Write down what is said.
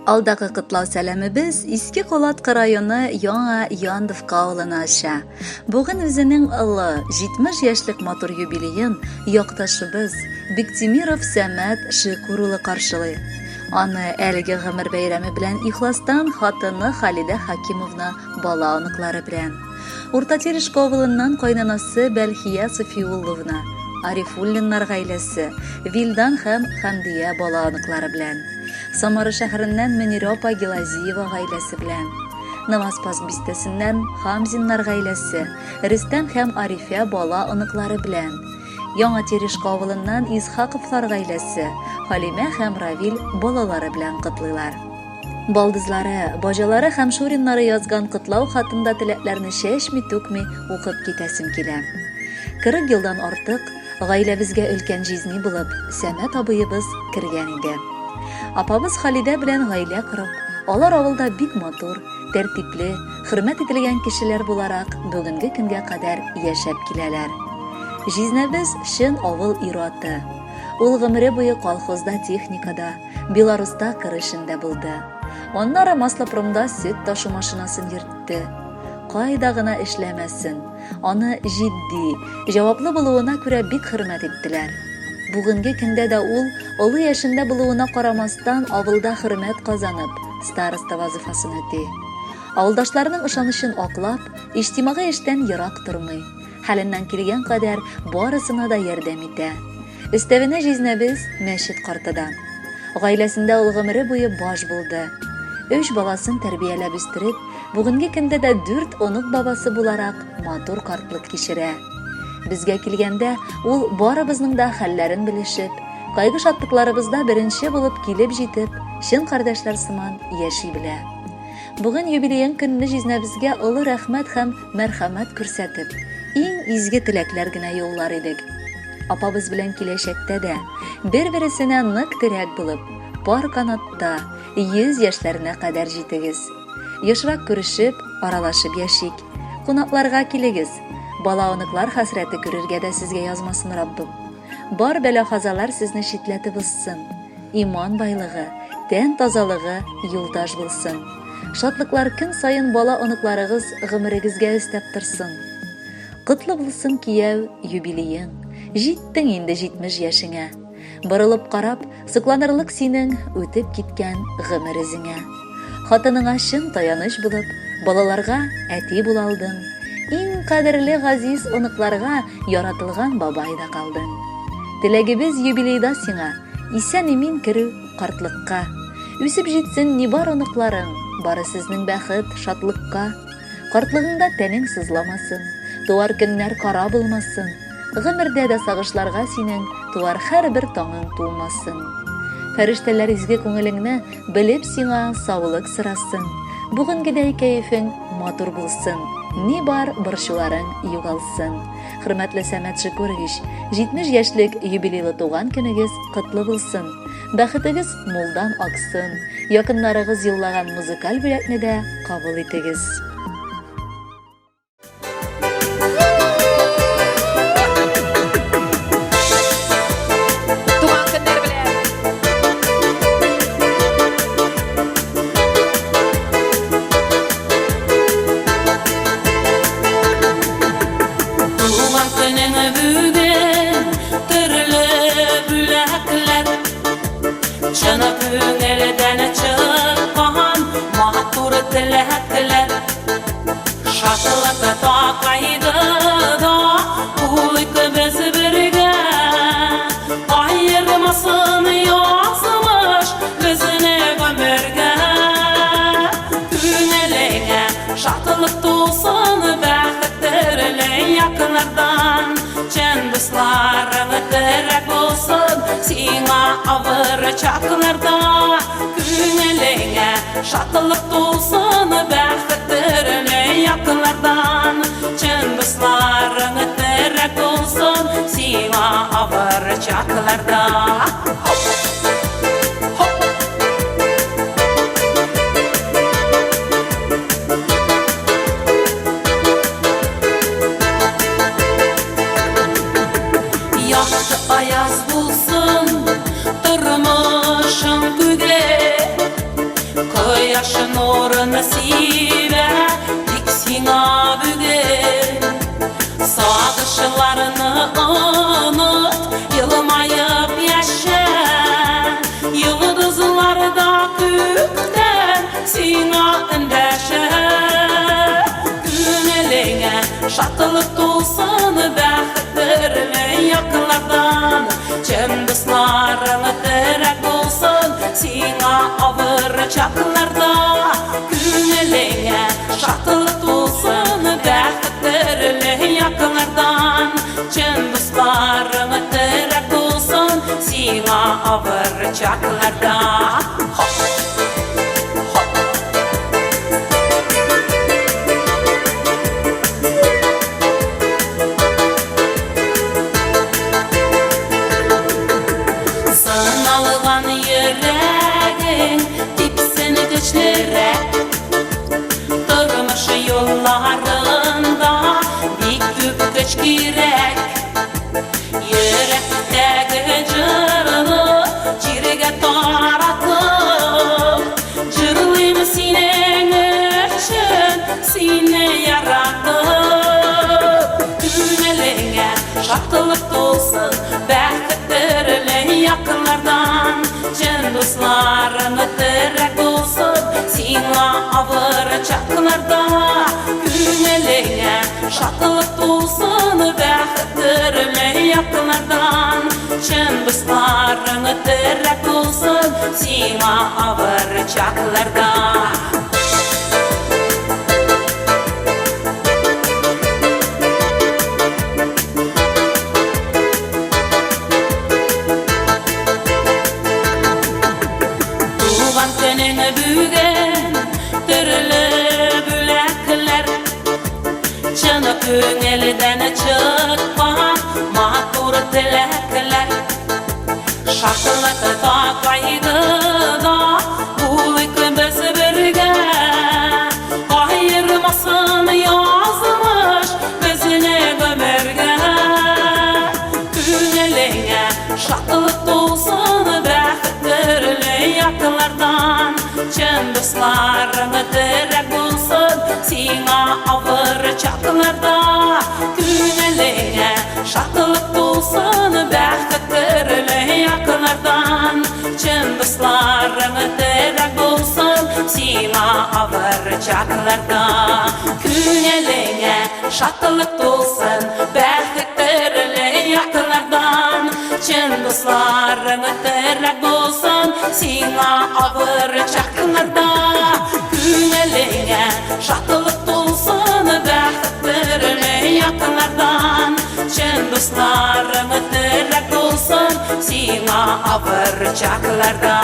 Алдагы котлау сәламебез Иске Кулаткы районы Яңа Яндовка авылына оча. Бүген үзенең олы, 70 яшьлек матур юбилеен якташыбыз Биктимиров Сәмәт Шикур улы каршылый. Аны әлеге гомер бәйрәме белән ихластан хатыны Халидә Хакимовна бала-оныклары белән. Урта Терешка авылыннан кайнанасы Бәлхия Софиулловна, Арифуллиннар гаиләсе, Вилдан һәм Хәмдия бала-оныклары белән. Самара шәһәреннән Мөнирә апа Гилазиева гаиләсе белән. Новоспас бистәсеннән Хамзиннар гаиләсе, Рөстәм һәм Арифә бала-оныклары белән. Яңа Терешка авылыннан Исхаковлар гаиләсе, Халимә һәм Равил балалары белән котлыйлар. Балдызлары, баҗалары һәм шуриннары язган котлау хатында теләкләрне чәчми-түкми укып китәсем килә. 40 елдан артык гаиләбезгә өлкән җизни булып Сәмәт абыебыз кергән иде. Апабыз Халидә белән гаилә корып, алар авылда бик матур, тәртипле, хөрмәт ителгән кешеләр буларак бүгенге көнгә кадәр яшәп киләләр. Җизнәбез чын авыл ир-аты. Ул гомере буе колхозда техникада, Беларуста кыр эшендә булды. Аннары Маслопромда сөт ташу машинасын йөртте. Кайда гына эшләмәсен, аны җитди, җаваплы булуына күрә бик хөрмәт иттеләр. Бүгенге көндә дә ул, олы яшендә булуына карамастан, авылда хөрмәт казанып, староста вазыйфасын үти. Авылдашларының ышанычын аклап, иҗтимагый эштән ерак тормый. Хәленнән килгән кадәр барысына да ярдәм итә. Өстәвенә җизнәбез мәчет карты да. Гаиләсендә ул гомере буе баш булды. Өч баласын тәрбияләп үстереп, бүгенге көндә дә дүрт онык бабасы буларак матур картлык кичерә. Безгә килгәндә, ул барыбызның да хәлләрен белешеп, кайгы-шатлыкларыбызда беренче булып килеп җитеп, чын кардәшләр сыман яши белә. Бүген юбилеең көнне җизнәбезгә олы рәхмәт һәм мәрхәмәт күрсәтеп, иң изге теләкләр генә юллар идек. Апабыз белән киләчәктә дә бер-бересенә нык терәк булып, пар канатта 100 яшьләренә кадәр җитегез. Ешрак күрешеп, аралашып яшик. Кунакларга килегез. Бала-оныклар хәсрәте күрергә дә сезгә язмасын Раббым. Бар бәла-казалар сезне читләтеп узсын. Иман байлыгы, тән тазалыгы юлдаш булсын. Шатлыклар көн саен бала-оныкларыгыз гомерегезгә өстәп торсын. Котлы булсын, кияү, юбилеең, Җиттең инде 70 яшеңә. Борылып карап, сокланырлык синең Үтеп киткән гомер эзеңә. Хатыныңа чын таяныч булып, Балаларга әти була алдың. Иң кадерле газиз оныкларга Яратылган бабай да калдың. Теләгебез юбилейда сиңа, Исән-имин керү картлыкка. Үсеп җитсен нибар оныкларың, Бары сезнең бәхет, шатлыкка. Картлыгыңда тәнең сызламасын, Туар көннәр кара булмасын. Гомердә дә сагышларга синең Туар һәрбер таңың тулмасын. Фәрештәләр изге күңелеңне Белеп сиңа саулык сорасын. Бүгенгедәй кәефең матур булсын, Ни бар борчуларың югалсын. Хөрмәтле Сәмәт Шөкүрович, 70 яшьлек юбилейлы туган көнегез котлы булсын! Бәхетегез мулдан аксын, якыннарыгыз юллаган музыкаль бүләкне дә кабул итегез. Туган көннәр белән! Туган көнең бүген төрле бүләкләр Чын күңелдән чыккан матур теләкләр Шатлык такайды да кулыйк без бергә Аермасын язмыш безне гомергә Күңелеңә шатлык тулсын бәхет төрле яклардан Чын дусларың терәк булсын сиңа авыр чакларда. Күңелеңә шатлык тулсын бәхет төрле яклардан. Чын дусларың терәк булсын сиңа авыр чакларда. Хоп! Хоп! Якты аяз булсын тормышың күге. Кояш нурын сибә тик сиңа бүген. Сагышларны оныт, елмаеп яшә. Йолдызлар да күктән сиңа эндәшә. Күңелеңә шатлык тулсын, бәхет төрле яклардан. Чын дусларың терәк булсын сиңа авыр чакларда. Күңелеңә шатлык тулсын, бәхет төрле яклардан. Чын дусларың терәк булсын сиңа авыр чакларда. Хоп! Хоп! Сыналган йөрәгең типсен көчлерәк. Тормыш юлларында бик күп көч кирәк. Йөрәктәге җырны җиргә таратып, җырлыйм синең өчен, сине яратып. Күңелеңә шатлык тулсын, бәхет төрле яклардан. Чын дусларың терәк булсын сиңа авыр чакларда. Күңелеңә шатлык тулсын, бәхет төрле яклардан. Чын дусларың терәк булсын сиңа авыр чакларда. Туган көнең бүген, төрле бүләкләр, чын күңелдән чыккан матур теләкләр. Шатлыкта, кайгыда булыйк без бергә. Аермасын язмыш безне гомергә. Күңелеңә шатлык тулсын, бәхет төрле яклардан. Чын дусларың терәк булсын сиңа авыр чакларда. Күңелеңә шатлык тулсын, бәхет төрле яклардан. Чын дусларың терәк булсын сиңа авыр чакларда. Күңелеңә шатлык тулсын, бәхет төрле яклардан. Чын дусларың терәк булсын сиңа авыр чакларда. Күңелеңә шатлык тулсын, бәхет төрле яклардан. Чын дусларың терәк булсын сиңа авыр чакларда.